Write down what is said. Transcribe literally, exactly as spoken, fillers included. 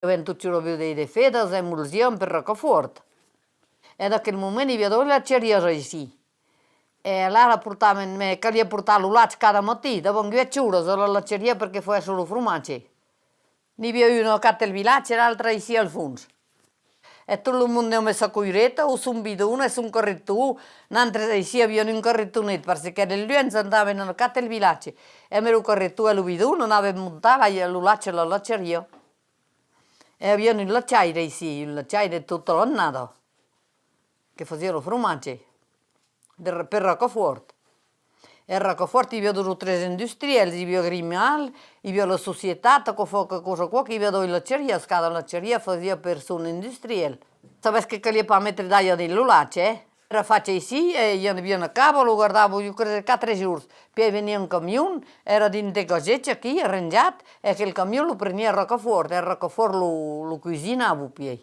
Avèm totjorn avut de, de fedas, emolsiam per Ròcafòrt. E d'aquel moment i aviá doas lachariás aicí. E alara portavan, me caliá portar lo lach cada matin, davant uèch oras a la lachariá per que faguèsson lo fromatge. N'i aviá una a Catelvilatge e l'altra aicí al fons. E tot lo monde amb sa coireta o son bidon e son carreton. Nantres aicí aviam un carretonet, parce que de luènh andavan a Catelvilatge. E amb lo carreton e lo bidon anàvem montar la, lo lach a la lachariá. E aviam un lachaire aicí, un lachaire tota l'annada, que fasiá lo fromatge de, per Ròcafòrt. E a Ròcafòrt i aviá dos o tres industrièls, i aviá Grimal, i aviá la Societat, aquò fa que cosa aquò, que i aviá doas lachariás, cada lachariá fasiá per son industrièl. Sabes que caliá pas metre d'aiga dins lo lach, eh? Èra fach aicí, e i aviá una cava, lo gardava, ieu crese, quatre jorns. Pièi veniá un camion, èra dins de gasetge aquí, arranjat, e aquel camion lo preniá a Ròcafòrt, e a Ròcafòrt lo, lo cosinava, pièi.